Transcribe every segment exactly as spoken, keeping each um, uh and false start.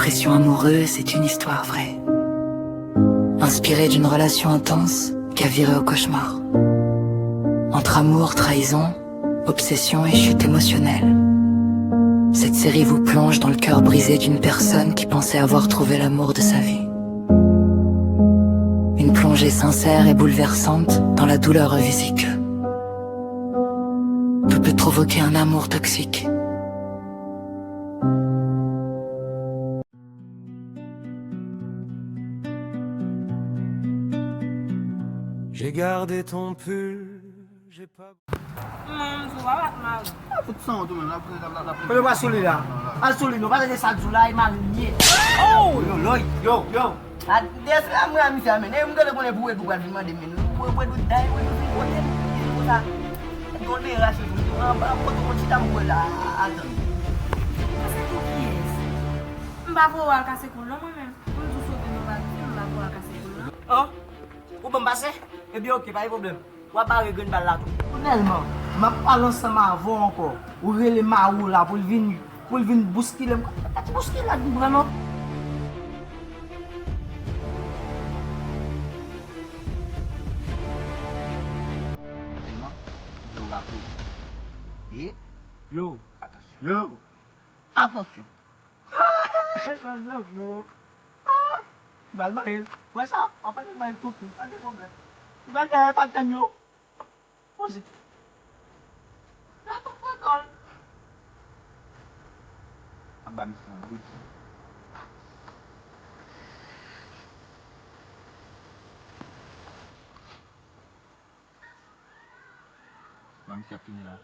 Confession amoureuse est une histoire vraie, inspirée d'une relation intense qui a viré au cauchemar. Entre amour, trahison, obsession et chute émotionnelle, cette série vous plonge dans le cœur brisé d'une personne qui pensait avoir trouvé l'amour de sa vie. Une plongée sincère et bouleversante dans la douleur invisible que peut provoquer un amour toxique. J'ai gardé ton pull, j'ai pas. Mwen, m di w, pa bat mari. A fout san wont ou menm, l ap, l ap, l ap. Kote w pral sou li la? Al sou li non, pa tande sa l di w la, e mari l ye. Oh! Yo, loy, yo, yo. A, dèyè se la mwen a misye a, men. E m genlè konnen pou Edou pral vin mande m, men. Pou, pou Edou day, pou Edou vin kote m, pou Edou konsa. Edou vin rache pou Edou anba, kote w konn chita m pou Edou a, a, atann. Sa se pou kiyès? M pa voye w al kase koul non, mwen menm. Pou m di w sove nou pa di, m pa voye w al kase koul non. An? Ou ban m pase? Ebyen, oke, pa gen pwoblèm. W ap bare grenn bal la tou. Pèsonèlman, m ap pale ansanm avè w ankò. Ou rele mari w la pou l vin, pou l vin bouskile m. Gad ti bouskilad m pran non. Yo, yo, yo. Atansyon. Bal mare l. Wè sa? Anfen, bal mare l tou. Pa gen pwoblèm. Bal mare l pa t tann yo. Poze. Anba misye an wi. Ban misye ap fini la.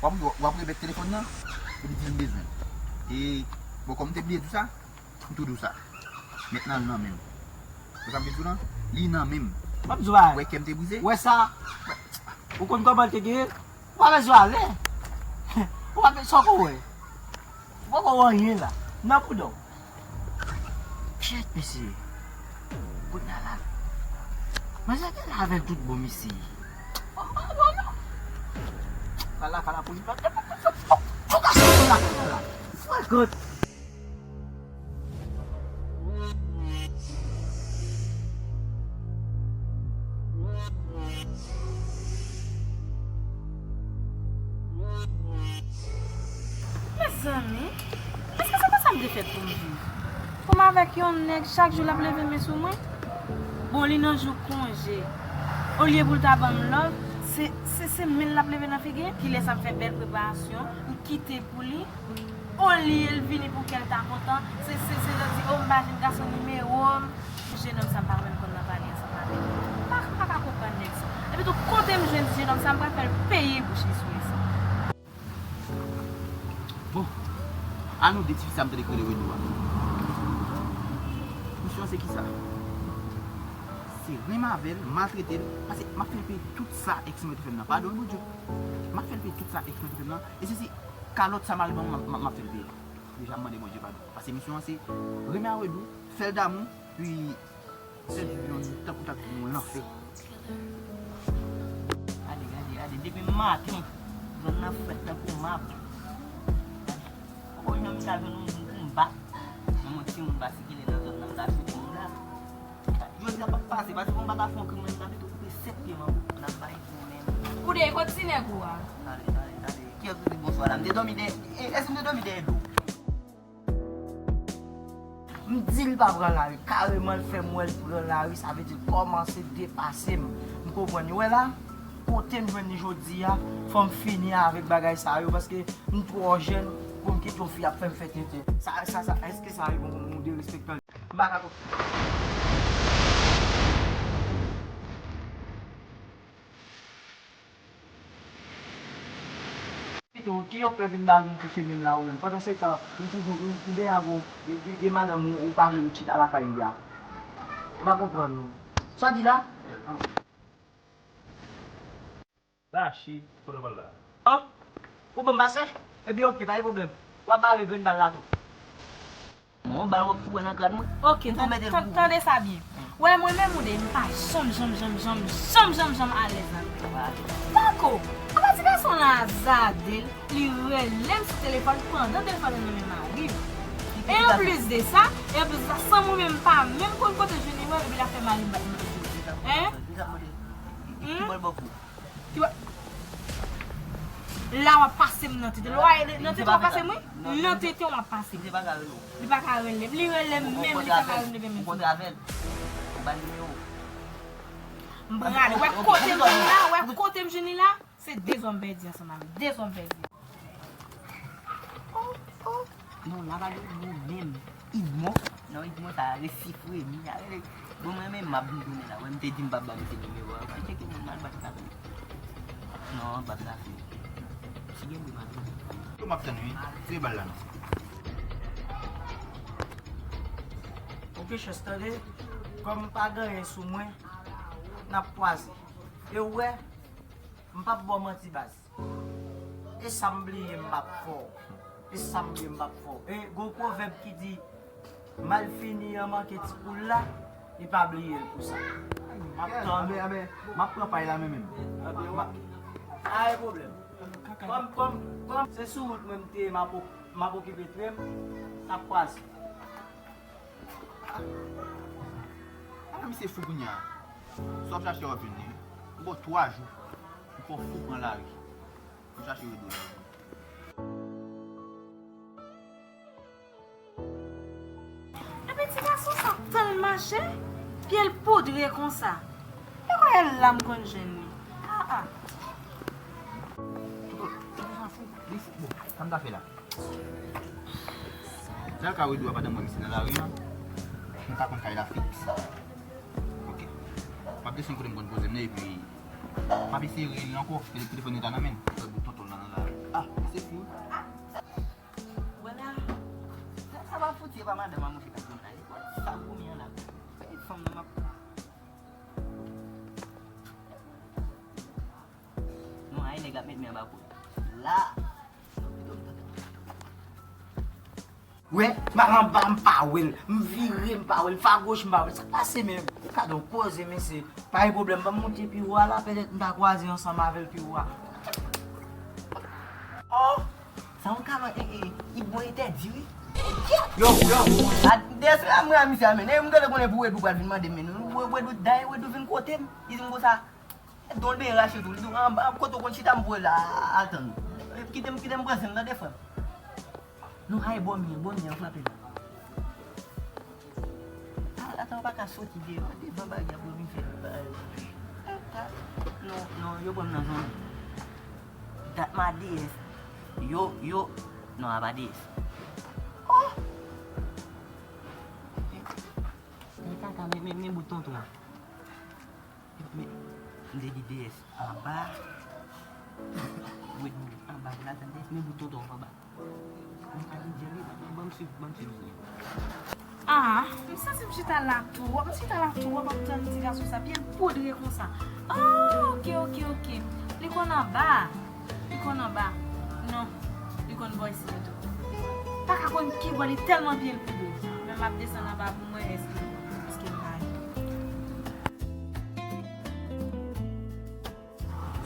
W ap, w ap remèt telefòn nan, epi di l m bezwen l. E, bon, kòm m te bliye di w sa, m tou di w sa. Mentnan, l nan men m. Wè sa m vle di w lan? Li nan men m. M ap di w bagay. Wè kè m te brize? Wè sa? Ou konn kòman l te genyen? Ou pa bezwen ale. Ou pa bezwen, sa w ko wè? Ou poko wè anyen la. Nan bouda w. Kèt, mesye. Kounye a la. Manzè te la avè l tout bon, mesye. Pral lakay lapolis. Fò w ka soti lakay la. Frekant. Mezanmi, èske se konsa m te fèt pou m viv? Pou m avèk yon nèg, chak jou l ap leve men sou mwen? Bon, li nan jou konje. Olye pou l ta ban m love, se, se, se men l ap leve nan figi m? Kilès ap fè bèl preparasyon, m kite pou li? Olye l vini pou kè l ta kontan, se, se, se jan di, o, m pa jwenn gason nimewo m. Jenòm sa m pa menm konn nan pale ansanm avè l. M pa, m pa ka konprann nèg sa. Epi tou, kote m jwenn jenòm sa, m pral fè l peye bouch li sou li sa. Bon, a nou de tifi sa m tande k rele Wedou a. Misyon se kisa? Se renmen avè l, maltrete l, paske m ap fè l peye tout sa èks mwen te fè m nan. Padon wi, Bondye. M ap fè l peye tout sa èks mwen te fè m nan. E si se kalòt sa mari ban mwen, m ap, m ap, m ap fè l peye. Deja, m mande Bondye padon. Paske misyon an se renmen a Wedou, fè l damou, pi sèvi yon tankou t ap yon lanfè. Gade, gade, gade, depi maten, zòn nan frèt tankou mab. Poko janm ta jwenn yon moun pou m bat. Nan mwen timoun pa sikile nan zòn nan, m ta choute moun la. Jodi a p ap pase, paske m pa ta fè yon krim, mwen ta pito koupe sèt pye mango, n ap bay pou menm. Koudèy, kot ti nèg ou a? Tande, tande, tande. Kiyès ou di bonswa la? M te dòmi dèyè, e, èske m te dòmi dèyè do? M di l pa pran lari, kareman l fè m wè l pran lari, sa vle di l kòmanse depase m. M konprann, ou wè la, kote m jwenn li jodi a, fò m fini avèk bagay sa yo, paske m twò jèn pou m kite yon fi ap fè m fè tenten. Sa, sa, sa, èske sa rive yon moun derespektan? M pa ka konprann. Pito, ki yon pè vin ba nou pou fini m la ou menm? Pandan se tan, m toujou, m, m dèyè avè w, gen, gen, gen madanm ou, ou pa vle ou chita lakay li a. M pa konprann ou. Sa w di la? Lache, kote w pral la? An? Ou ban m pase? Ebyen, oke, pa gen pwoblèm. W ap bare grenn bal la tou. Yon bal w ap foure nan kràn mwen. Ok, tande sa byen. Wè, mwen menm ou de, m pa janm, janm, janm, janm, janm, janm, janm alèz nan. Pako, apa ti gason la azade l, li rele m sou telefòn pandan telefòn nan nan men mari m. E anplis de sa, e anplis de sa, san mwen menm m pa menm konn kote l jwenn nimewo, epi l ap fè mari m bat nimewo. Hein? Hmm? Ki bò l ba w kou? Ki bò? La w ap pase m nan tete. Lè w nan tete w ap pase m, wi. Nan tete w ap pase m. Li pa ka rele w. Li pa ka rele m. Li rele m menm, li pa ka rele m menm. Ou kontre avè l. Ou ba l nimewo. M prale. Wè kote m jwenn li la, wè kote m jwenn li la. Se de zòm pèdi ansanm avè l. De zòm pèdi. Oh, oh. Non, la pa de nou menm. Idmo. Non, Idmo sa resi fremi. Bon, mwen menm m ap vin tounen la. Wè, m te di m p ap ba misye nimewo a. Mwen tcheke moun mal bat la. Non, bat la se. Si gen de mal. Yo, m ap tann wi. Tire bal la non. Ok, chans tande. Kòm m pa gen anyen sou mwen, n ap kwaze. E w wè, m p ap ba w manti baz. E sa m bliye m p ap fè w. E sa m bliye m p ap fè w. E gon pwovèb ki di, malfini an manke ti poul la, li pa bliye l pou sa. M ap tann ou. M ap pran pay la men menm. Anben, pa gen pwoblèm. Kòm, kòm, kòm se sou wout mwen m te ye, m ap, m ap okipe tren m, n ap kwaze. Ala misye fou kounye a. Sa w ap chache w ap jwenn li wi. M ba w twa jou. Ou fè w fou pran lari. Ou chache rete w la. Epi ti gason sa ap tann mache, pye l poudre konsa. E kote l la m konn jwenn li? Ah, ah. Li fou. Bon, sa m ta fè la? Sa l ka rele w a pandan m wè misye nan lari a? M pa konn kay la fiks. Ok. M ap desann kote m konn poze m nan epi m ap eseye rele l ankò. Telefòn nan ta nan men l. Fè bout tonton nan nan lari. Ah, misye fou. Wè la. Sa, sa pa fouti, e pa madanm an monchè k ap jwenn la. E sa gwo mi an la. E fanm nan m ap. Non, ay nèg ap met men anba kou. La. Non, pito m tande. Wè, m al anba, m pa wè l. M vire, m pa wè l. M fè agoch, m pa wè l. Sa k pase menm? Gade yon koze, mesye. Pa gen pwoblèm, ban m monte pi wo a la, petèt m ta kwaze ansanm avè l pi wo a. Oh! Sa yon kalòt, e, e, e bon entèdi, wi. Yo, yo! A, dèyè se la mwen a misye a, men. E m genlè konnen pou Wedou pral vin mande m, men. Wedou, dayè Wedou vin kote m. Li di m konsa. Don l ben rache tou. Li di, "An, an, kote w konn chita m voye la, al tann ou." Kite m, kite m pran zen m, tande, frè m. Non, ay, bò m ye, bò m ye, an frape la. A, ata, ou pa ka soti deyò, devan bagay pou vin fè bagay. Non, non, yo pran m nan zòn. Dat ma D S. Yo, yo, non, a pa D S. Oh! Men kaka, men, men, men bout tonton an. Men, m te di D S anba. Wi, anba, la, tande, men bout tonton anba. Mwen ka di Jerry, ban m swiv, ban m swiv. Ah, m santi m chita la twòp, m chita la twòp ap tann ti gason sa, pye l poudre konsa. Ah, ok, ok, ok. Li konn anba. Li konn anba. Non, li konn bò isit tou. Pa ka konn ki bò, li tèlman pye l poudre. Men m ap desann anba pou m wè èske, èske m pa ye.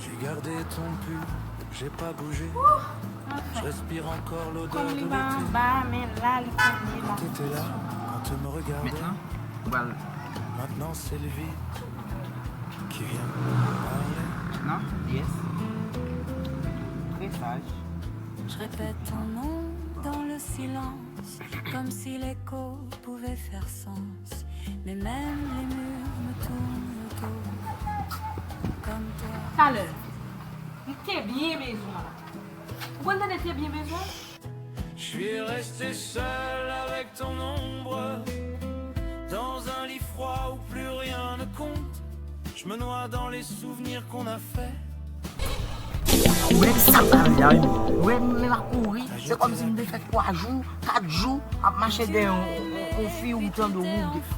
J'ai gardé ton pull, j'ai pas bougé. Ouh, anfen. Je respire encore l'odeur de l'été. Kòm li pa anba, men la, li konn li la. T'étais là quand tu me regardais. Maintenant, ou pral. Maintenant, c'est le vide qui vient me parler. Maintenant, yes. Très sage. Je répète ton nom dans le silence, comme si l'écho pouvait faire sens. Mais même les murs me tournent autour, comme toi. Talè, m te byen bezwen la. Ou konn tande te byen bezwen? Je suis resté seul avec ton ombre, dans un lit froid où plus rien ne compte. Je me noie dans les souvenirs qu'on a faits. Ou wè sa m pral la, wi. Ou wè m menm ap kouri, se kòmsi m te fè twa jou, kat jou, ap mache dèyè yon, yon, yon fi ou tande ou,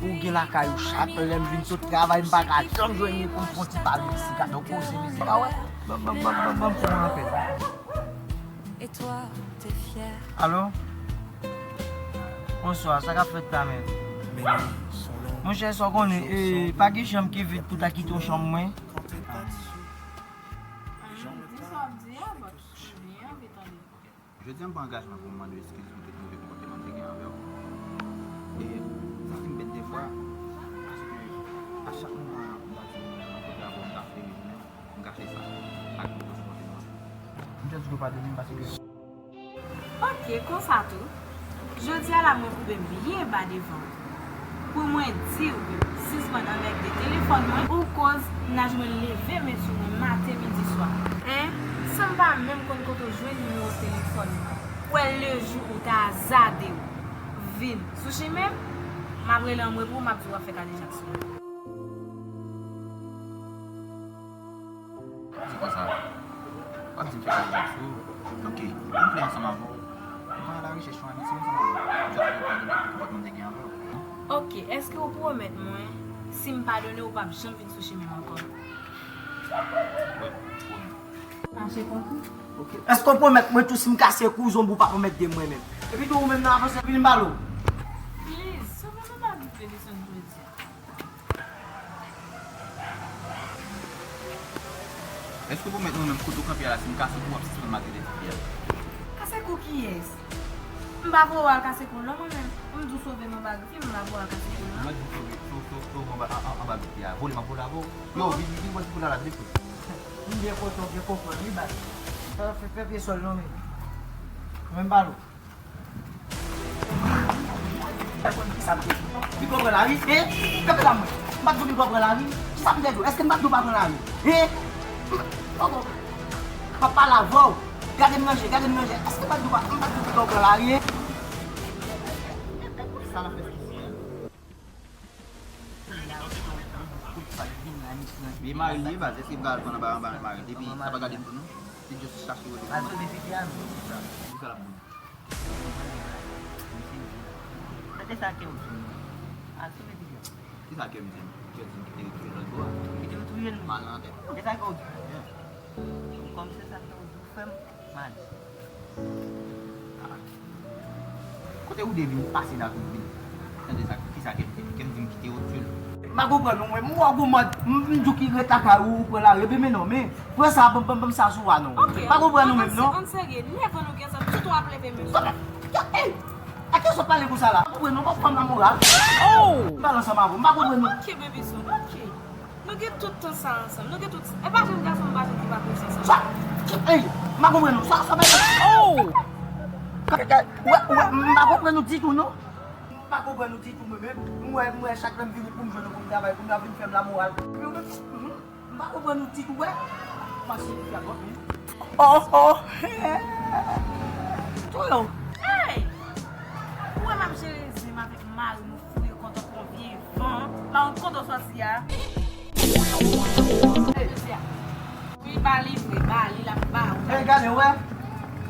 ou gen lakay ou. Chak lè m vin sot travay, m pa ka janm jwenn li pou m fè yon ti pale isi, gade yon koze, mesye, a wè. Ban, ban, ban, ban, ban m fè yon apèl. Alo? Bonswa, sa k ap fèt la menm? Monchè, sa w konnen, e, pa gen chanm ki vid pou ta kite w chanm mwen. Jodi a, m pran angajman pou m mande w eskiz pou tout move konpòteman m te gen anvè w. E sa fè m bèt defwa, paske a chak moman m ta di w m kote avè w, m ta fleri jounen, m kache sa ak move konpòteman. M te di w padone m paske Ok, konsa tou. Jodi a la mwen koube m byen ba devan w. Pou mwen di w sispann anmègde telefòn mwen. Ou koz naj mwen leve men sou mwen maten, midi, swa. Hein? San m pa menm konn kote w jwenn nimewo telefòn mwen. W wè lejou ou ta azade w vin sou chimen m, m ap rele anmwe pou w, m ap di w w ap fè kadejak sou mwen. Di konsa, w ap di m fè kadejak sou ou. Ok, m vle ansanm avè w. M pral alawechèch yon amitye ansanm avè w. M sot fè w padone pou konpòtman m te gen anvè w. Ok, èske w pwomèt mwen, si m padone w, w p ap janm vin sou chimen m ankò? Wi, m pwomèt. Mache konkou. Ok. Èske w pwomèt mwen tou si m kase kou w zonbi w pa pwomèt de mwen menm? Epi tou ou menm nan avanse vini m pale w. Please, sove mwen pa vin vle desann jodi a. Èske w pwomèt mwen menm kote w kanpe a la, si m kase kou w ap sispann maltrete tifi a? Kase kou kiyès? M pa voye w al kase kou non mwen menm. M di w sove m anba grifi, m pa voye w al kase kou non. Mwen di w sove, sove, sove, sove anba, an, an, anba grifi a. Vole m ap vole avè w. Yo, vin, vin, vin, vin, vin, vin, vin. M byen kontan, w byen konprann, wi, baz. Fè, fè, fè pye sòl non, men. Mwen m pale w. Li pran pran lari, hein? Kanpe la mwen. M pa t di w li pran pran lari. Kisa m te di w? Èske m pa t di w pa pran lari? Hein? Oh, oh. M ap pale avè w. Gade m nan je, gade m nan je. Èske m pa t di w pa, m pa t di w li pran pran lari, hein? Sa l ap fè eskiz mwen. Li mari l ye baz, èske m ka al pran anba, anba mari l? Epi sa pa gade m tou non. Li just chache rele. Al sove tifi a non. Kisa l ap di? Mete sa kè w di m. Al sove tifi a. Kisa kè m di m? Kè di m kite yo touye lòt bò a. Kite yo touye l. M al nan tèt. E sa kè w di? Yeah. Kòm se sa kè w di, ou fè m mal. Ah. Kote ou de vin pase la pou vin? Tande sa, kisa kè m di? Kè m di m kite yo touye l. M pa konprann ou, mwen, m wè w gwo mòd, m, m di w ki ret lakay ou, ou pran lari, epi men non, men, pran sa, ban m, ban m, ban m sa sou a non. Ok. M pa konprann ou menm non. Ann serye, nèvan nou gen zam, tout w ap leve men sou mwen. Ey! A kiyès w ap pale konsa la? M pa konprann non, w ap fè m lamoral. Oh! M pale ansanm avè w, m pa konprann non. Ok, baby son, ok. Nou gen tout tan sa ansanm. Nou gen tout. E pa jèn gason, m pa jèn ki pa konn sa. Sa, ey, m pa konprann nou. Sa, sa pa. Oh! Wè, wè, m pa konprann nou ditou non. M pa konprann nou ditou mwen menm. M wè, m wè chak lè m vini pou m jwenn nou pou m travay, pou nou ap vin fè m lamoral. Epi ou menm, mhm, m pa konprann nou ditou, wè. Mache ki fè bòt, wi. Oh, oh. Tou yo. Hey! Ou wè m ap jere zen m avèk mari m. Fouye kòtò pran vye van. Pa yon kòtò sòti a. Wi, ba li vre, ba li, l ap ba ou. Ey, gade, wè.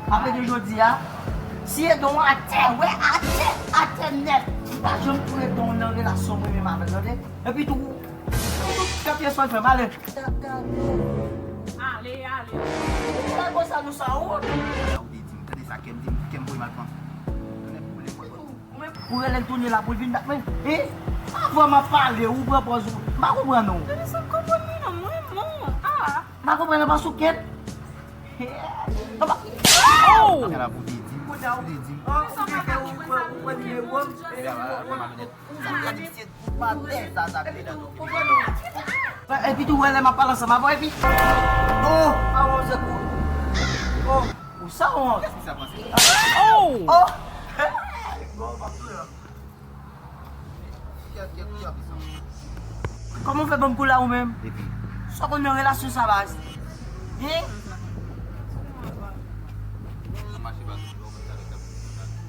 Apre de jodi a, si e don atè, wè, atè, atè nèt. M pa janm tounen don nan relasyon mwen menm avè l, tande? Epi tou, epi tou, kanpe sòl fè m ale. Ale, ale. Ou pa konsa nou sa wont. Sa ou te di m, tande sa kè m di m, kè m voye m al pran. Tande pou lè mwen. Ou rele l tounen la pou l vin bat mwen. E? Avan m ap pale, ou pran pòz ou. M pa konprann ou. Tande sa m konprann li non, mwen bon. Ah. M pa konprann anba sou kèt. Anba. Oh! Sa la pou te di m. Pou te di m. Ou te fè ou pran, ou pran nimewo m. Epi tou, ou wè lè m ap pale ansanm avè w, epi. Oh, avan se kou. Oh, ou sa wont. Kisa panse? Oh! Oh! Kòman w fè ban m kou la ou menm? Epi? Sa w konn nan relasyon sa baz? Hein?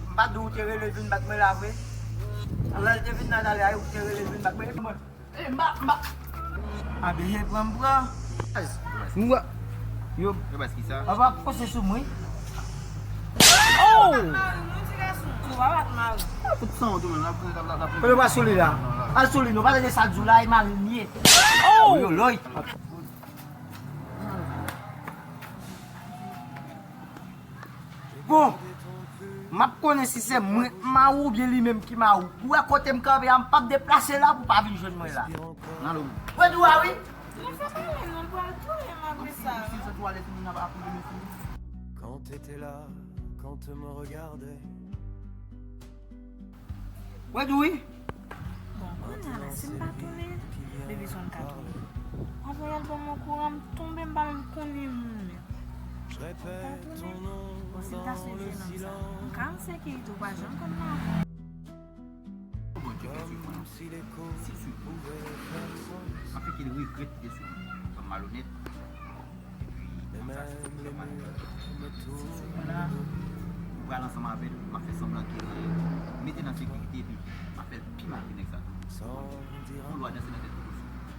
M pa di w te rele vin bat mwen la vre? Lè l te vin nan talè a, ou te rele vin bat mwen. Epi mwen, e, m pa, m pa. A byen pran m pran. M wè. Yo. Yo baz kisa? Ava fòse sou mwen. Oh! Mari mwen ti gason. Ou pa bat mari. Fout san w tou menm, l ap, l ap, l ap. Kote w pa sou li la? Al sou li non, pa tande sa l di w la, e mari m ye. Oh! Yo, lòy. Bon, m M ap konnen si se mwen k mari w oubyen li menm ki mari w. Ou wè kote m kanpe a, m p ap deplase la pou w pa vin jwenn mwen la. Nan lou. Wè dou a wi. Mwen fè pale non, l pral touye m apre sa. Si se twalèt moun ap ap vin fini. Quand t'étais là, quand te me regardais. Wè dou wi. Bon, kounye a la, si m pa tounen, bebe sa ka tounen. Anvan y al ban m okouran, m tonbe, m pa menm konnen moun. M pa tounen. Bon, si m ta swiv jennonm sa, m ka an sekirite, ou pa janm konn nan. Bondye fè swiv mwen. Si l swiv mwen, m ap fè ke l regrèt li te swiv mwen. Fanm malonèt. Epi, konsa, se sa m ap fè. Si sou mwen la, ou pral ansanm avè l, m ap fè sanblan ke mete nan sekirite, epi m ap fè l pi mal ke nèg sa tou. Pou lwa danse nan tèt ou.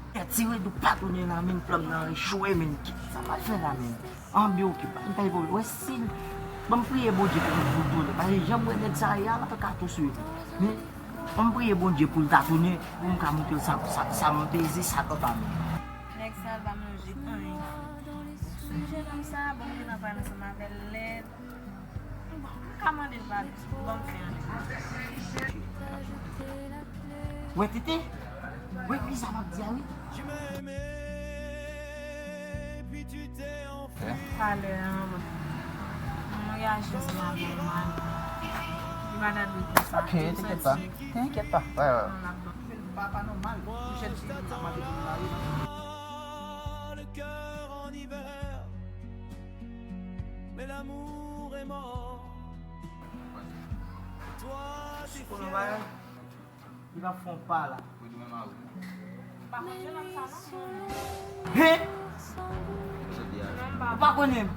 Tèt tire dou pa tounen la, men flanm nan rechwe, men kit sa pa fè la, men. Anbyen okipe, m pa gen pwoblèm. Wè, si l, ban m priye Bondye pou, pou l tounen. Paske jan m wè nèg sa ye a, l ap ka tou swiv. Men, ban m priye Bondye pou l ta tounen, pou m ka montre l sa, sa, sa m peze, sa k anba men. Nèg sa, l pa manje anyen. Sou jennonm sa, bon, jennonm pale ansanm avè l lèd. Bon, m ka mande l pale, ban m fè anyen. Wè, Tete? Wè, wi, sa m ap di a, wi. Talè a, m reyaji ansanm avè l mal. Li pa ta dwe konsa. Ok, t'inquiète pas. T'inquiète pas. Ouais, ouais. Non, l ap bon. Papa nòmal, pou jèn fi sa pa te vin mari. Le cœur en hiver, mais l'amour est mort. Toi, t'es fier. Li pa fè yon pa la. Ou pa konn jennonm sa non. Hein? Ou pa konnen m?